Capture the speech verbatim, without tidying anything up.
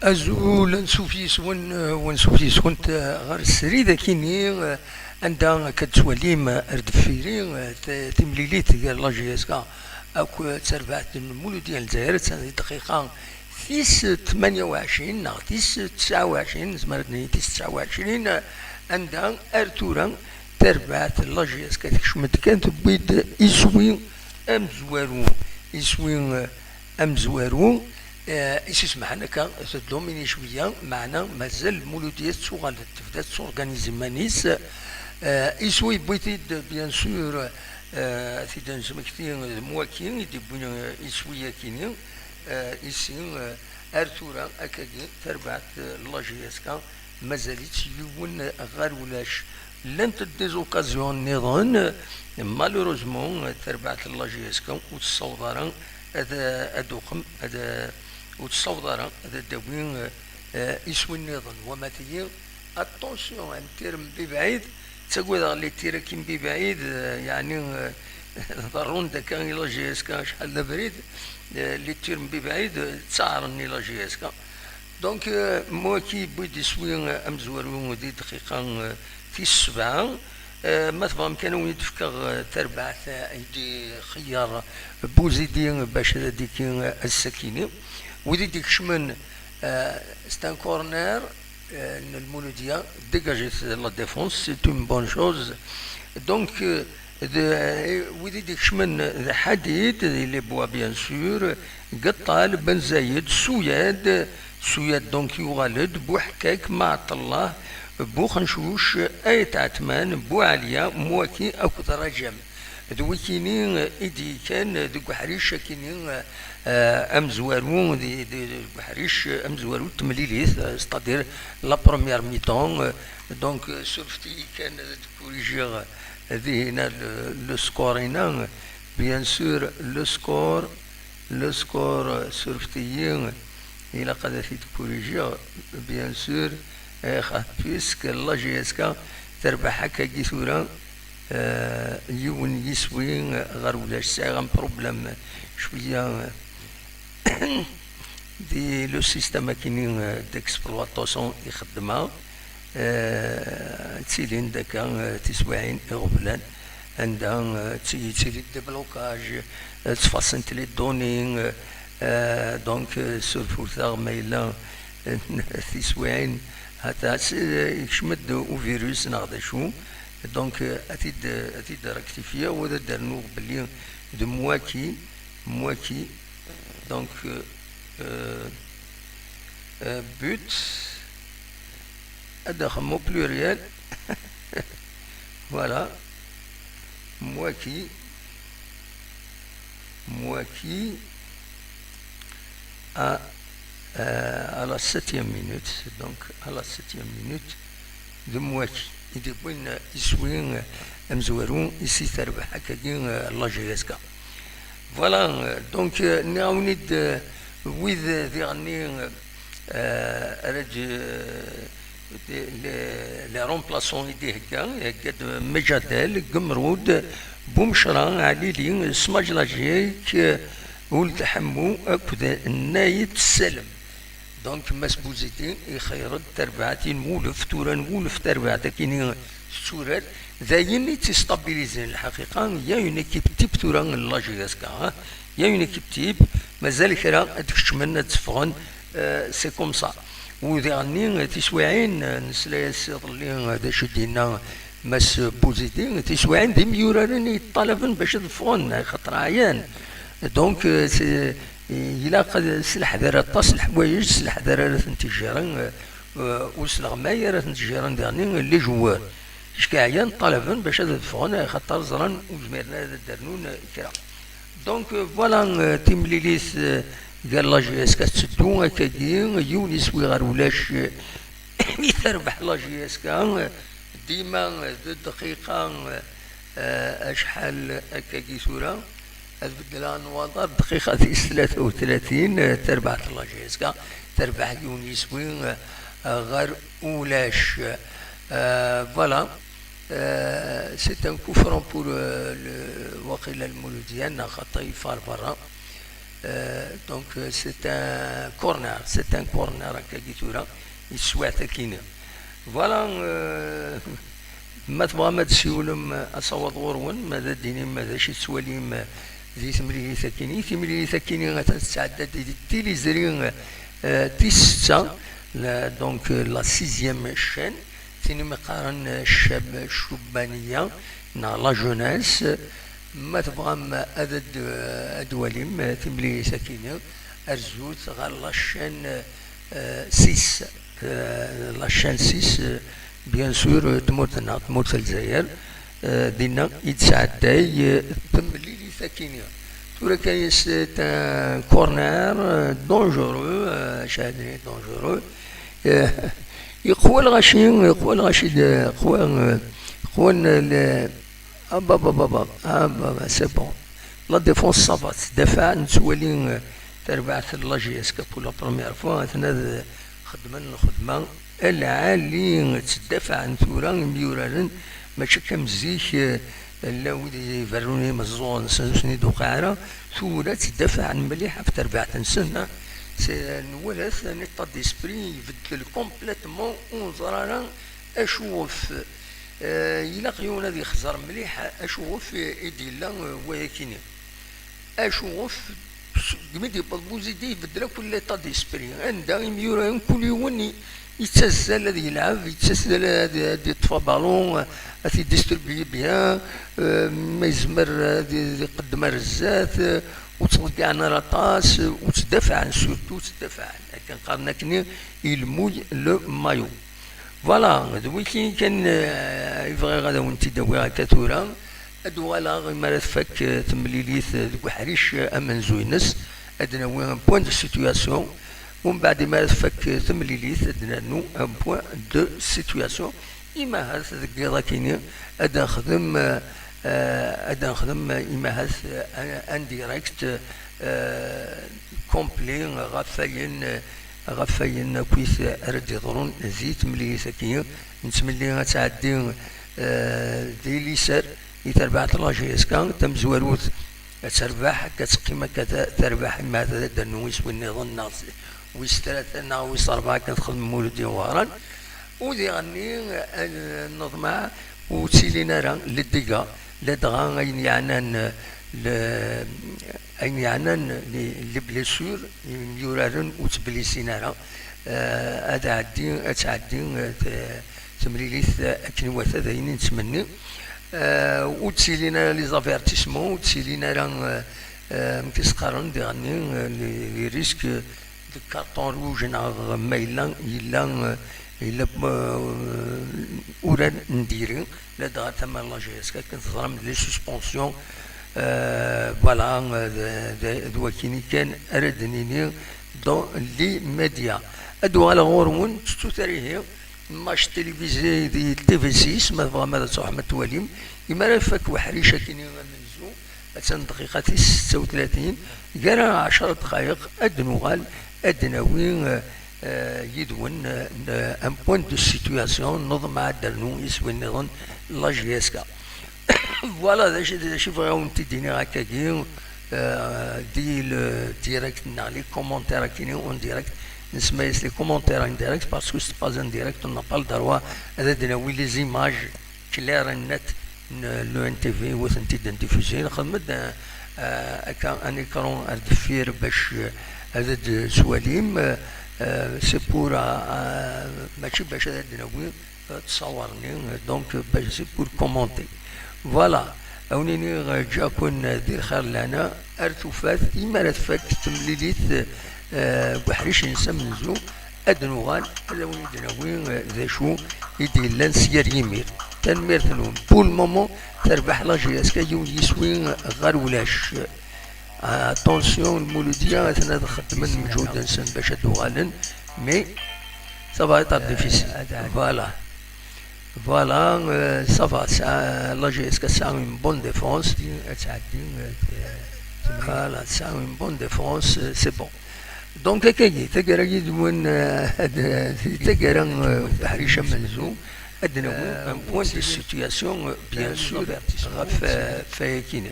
Azul, ansuf yes-wen, eh, wansuf yes-went, eh, ɣer srid akini, eh, anda akka d-tettwalim, eh, ar deffir-i, eh, t-, timlilit gar la J S K akk d terbaɛt n Muludya n Lezzayer, attan di dqiqa tis tmanya u ɛecrin neɣ tis tesɛa u ɛecrin, nezmer ad d-nini tis tesɛa u ɛecrin, eh, anda ar tura tarbaɛt n la J S K tekcem-d kan, tewwi-d iswi amezwaru, iswi, eh, amezwaru, eh, i s-isemḥen akka teddomini cwiya, meɛna mazal Muludya tettuɣal-d, tebda tetturganiz iman-is. Eh, iswi yewwi-t-id, bien sûr, eh, ad t-id-nesmekti d Mwaki i d-yewwin, eh, iswi-yakini, eh, ici, eh, ar tura akkagi tarbaɛt, eh, n la J S K mazal-itt yiwen ɣer ulac. Llant-d des occasions nniḍen, malheureusement, tarbaɛt n la J S K ur tessaweḍ ara ad, ad uqem, ad, ur tessaweḍ ara ad d-tawi, eh, iswi nniḍen. Wama tigi, attention, un tir mbi bɛid, ttagadeɣ les tirs-agi mbi bɛid, eh, yeɛni, eh, ḍerrun-d akka i la J S K acḥal d abrid, eh, les tirs mbi bɛid, eh, ttaɛren i la J S K. Donc, euh, Mwaki yewwi-d iswi, euh, amezwaru di dqiqa, euh, tis sebɛa. Euh, ma tebɣam kan, ad wen-d-fkeɣ, euh, tarbaɛt, euh, i d-ixeyyer Buzidi bac ad d-iki, euh, ass-akini. Wid i d-ikecmen, euh, c'est un corner, euh, n Lmuludya, dégagez la défense, c'est une bonne chose. Donc, euh, d, euh, wid i d-ikecmen d Ḥadid, di les Bois, bien sûr, Geṭṭal, Ben Zayed, Suyad, Suyad donc yuɣal-d, Buḥkak, Maɛṭellah, Buxencuc, Ayt Ɛetman, Buɛalya, Mwaki akked Rajam. D wikini i d-yekkan deg uḥric akini, eh, amezwaru, di, di, deg uḥric amezwaru n temlilit, eh, c'est-à-dire la première mi-temps, eh, donc, eh, surfet-iyi kan ad d-kurijiɣ, eh, dihina le, le score-ina, bien sûr, le score, le score, eh, surfet-iyi, ilaq ad t-id-kurijiɣ, bien sûr, eh, puisque la J S K terbeḥ akkagi tura, eh, yiwen yiswi, eh, ɣer ulac. Sɛiɣ un problème cwiya, eh, di le système akini, eh, d'exploitation i xeddmeɣ. Eh, ttilin-d akka, eh, tiswiɛin iɣeblan, anda, eh, tti-, yettili-d déblocage, eh, ttfaṣṣint les données, eh, eh, donc, eh, surfurteɣ ma yella, eh, tiswiɛin, hata, eh, yekcem-d uvirus neɣ d acu, donc, eh, ad t-id-, ad t-id-rectifier, u ad d-rnuɣ belli d Mwaki, Mwaki, donc, euh, euh, euh, but, ad d-axem au pluriel. Voilà. Mwaki, Mwaki à, euh, à la septième minute. Donc, à la septième minute, d Mwaki i d-yewwin iswi amezwaru i si terbeḥ akkagi, euh, la J S K. Voilà, euh, donc, euh, nniɣ-awen-id, euh, wid, euh, diɣenni, euh, euh, ara d-, euh, les, les remplaçants i d-ihegga, ihegga-d Mejadel, Gemrud, Bumecra, Ɛlili, Smajlajik, euh, Uld Ḥemmu akked Nayet Salem. Donc, Mass Buzidi ixeyr-d tarbaɛt i Nwulef, tura Nwulef tarbaɛt akini tetturar, d ayen i tt-istabilizin. Lḥaqiqa, il y a une équipe type tura n la J S K, hein. Il y a une équipe type, mazal kra ad d-kecmen, ad d-ffɣen, euh, c'est comme ça. U diɣenni, tiswiɛin, euh, nesla-as iḍelli, euh, d acu i d-yenna Mass Buzidi, tiswiɛin d imyuraren i yeṭṭalaben bac ad ffɣen, axaṭer ɛyan. Donc, euh, c'est, ilaq ad, s leḥder aṭas n leḥwayeǧ, s leḥder ara tent-ijiren, euh, euh, u s leɣmay ara tent-ijiren diɣenni les joueurs. Ticki ɛyan, ṭalaben bac ad ffɣen, axaṭer ẓran ur zmiren ara ad d-rnun kra. Donc, euh, voilà, euh, timlilit, euh, gar la J S K tetteddu akkagi, yiwen iswi ɣer ulac, euh, i terbeḥ la J S K, euh, dima, euh, d dqiqa, euh, euh, acḥal akkagi tura, ad beddleɣ nnwaḍer, dqiqa tis tlata u tlatin, euh, terbeḥ la J S K, terbeḥ yiwen yiswi, euh, ɣer ulac. Euh, voilà. Euh, c'est un coup franc pour, euh, le, waqila Lmuludyan, neɣ xaṭi yeffeɣ ar berra. Euh, donc, euh, c'est un corner, c'est un corner, akkagi tura, yeswiɛt akkin. Voilà, euh, ma tebɣam ad d-siwlem, euh, asawaḍ ɣur-wen, ma d ad d-tinim d acu i tettwalim, euh, di temlilit akkin. Timlilit akkin atan tesɛedda-d di tiliẓri, euh, tis setta, la, donc, euh, la sixième chaîne, tin umi qqaren, euh, ccab, ccubbaniya, neɣ la jeunesse. Ma tebɣam ad d-, ad d-walim timlilit akkin, rzut ɣer la chaîne, euh, six. Euh, la chaîne six, euh, bien sûr, euh, tmurt-nneɣ, tmurt n Lezzayer, euh, dinna i d-tesɛedday, euh, temlilit akkin. Tura kan, c'est un corner, euh, dangereux, euh, acu ara d-nini, dangereux. Euh, yeqwa lɣaci, yeqwa lɣaci, yeqwa, euh, qwan, euh, le-, ah, bah, bah, bah, bah. Ah, bah, bah, c'est bon. La défense, ça va. Tettdafaɛ, nettwali, euh, tarbaɛt n la J S K pour la première fois, atna ad xedmen lxedma lɛali, ttdafaɛen tura imyuraren, mačči akka am zik, euh, llan wid iberrun i yimeẓẓuɣen-nsen, ur sen-id-tuqiɛ ara, tura ttdafaɛen mliḥ ɣef terbaɛt-nsen, hein. C'est, euh, nwala-t, un état d'esprit ibeddel complètement, ur neẓri ara acuɣef. Eh, ilaq yiwen ad ixẓer mliḥ acuɣef i d-yella, eh, wayakini. Acuɣef, segmi d-yewweḍ Buzidi, ibeddel akk l'état d'esprit. Anda imyura, mkul yiwen i-, yettazzal ad yelɛeb, yettazzal ad, ad yeṭṭef abalun, ad t-yedistribui bien, eh, ma yezmer ad, ad iqeddem ar zdat, eh, ur ttḍeyyiɛen ara aṭas, ur ttdafaɛen, surtout ur ttdafaɛen. Akken qqaren akkenni, il mouille le maillot. Voilà, d wiki kan, eh, i bɣiɣ ad awen-t-id-awiɣ akka tura. Ad uɣaleɣ imi ara tfak, eh, temlilit, eh, deg uḥric, eh, amenzu-ines, ad d-nawi un point de situation. Umbeɛd, imi ara tfak, eh, temlilit, ad d-nernu un point de situation. Imahat deg yiḍ akini, ad nexdem, eh, eh, ad nexdem, eh, imahat, eh, un, un direct, eh, complet ɣef wayen, eh, ɣef wayen akkit ara d-yeḍrun di temlilit-agi. Nettmenni ad tɛeddi, eh, di liser i terbaɛt n la J S K, tamezwarut ad terbeḥ, akka ad teqqim akka ta-, terbeḥ, ma ad d-ternu iswi nniḍen, neɣ s-, wis tlata, neɣ wis ṛebɛa, akka ad texdem Mulud Imɣuren. U diɣenni, eh, neḍmeɛ ur ttilin ara les dégâts, ladɣa ayen yeɛnan, eh, le-, ayen yeɛnan les, les blessures, imyuraren ur ttbellisin ara. Eh, ad ɛeddi, ad tɛeddi, eh, t-, temlilit, eh, akken iwata, d ayen i nettmenni. Eh, ur d-ttilin ara les avertissements, ur d-ttilin ara, eh, eh, amek i s-qqaren diɣenni, eh, les, les risques de carton rouge, neɣ ma yella, yella, eh, yella, eh, urar n diri, ladɣa tama n la J S K, akken teẓram, d les suspensions, eh, voilà, eh, d, d, d wakini kan ara d-nini dans les médias. Ad uɣaleɣ ɣur-wen s tuttrihin, match télévisé di T V six, ma tebɣam ad truḥem ad twalim. Imi ara ifak uḥric akini amenzu, attan dqiqa tis setta u tlatin, gar ɛecra dqayeq ad d-nuɣal, ad d-nawi, eh, eh, yid-wen, eh, un point de situation, neḍmeɛ ad d-nernu iswi nniḍen, la J S K. Voilà, d acu, d acu bɣiɣ ad wen-t-id-iniɣ akkagi, eh, di le direct neɣ les commentaires akini en direct, nesma-yas les commentaires en direct parce que c'est pas en direct, on n'a pas le droit ad d-nawi les images claires et nettes n l'O N T V, ur tent-id-ndiffuzi. Nxedm-d, eh, akka un écran ar deffir bac, eh, ad d-twalim, eh, c'est pour, eh, eh, mačči bac ad d-nawi, eh, ttṣawer-nni, eh, donc, eh, bac c'est pour commenter. Voilà, ad wen-iniɣ, eh, ǧǧiɣ-ken, eh, di lxir lana, ar tufat, imi ara tfak temlilit, eh, deg uḥric-nnes amenzu, ad nuɣal, ad awen-id-nawi, eh, d acu i d-yellan s yir yimir. Tanemmirt-nwen. Pour le moment, terbeḥ la J S K yiwen yiswi ɣer ulac. Attention, Lmuludiya, atan ad xeddmen lmeǧhud-nsen bac ad d-uɣalen, mais ça va être difficile. Voilà. Voilà, euh, ça va, ça, la J S K tesɛa une bonne défense. Voilà, tesɛa une bonne défense, euh, c'est bon. Donc, akkagi, taggara yid-wen, euh, d-, d-, taggara, euh, uḥric amenzu, ad d-nawi un point de situation, euh, bien sûr, ɣef, euh, ɣef wayakini.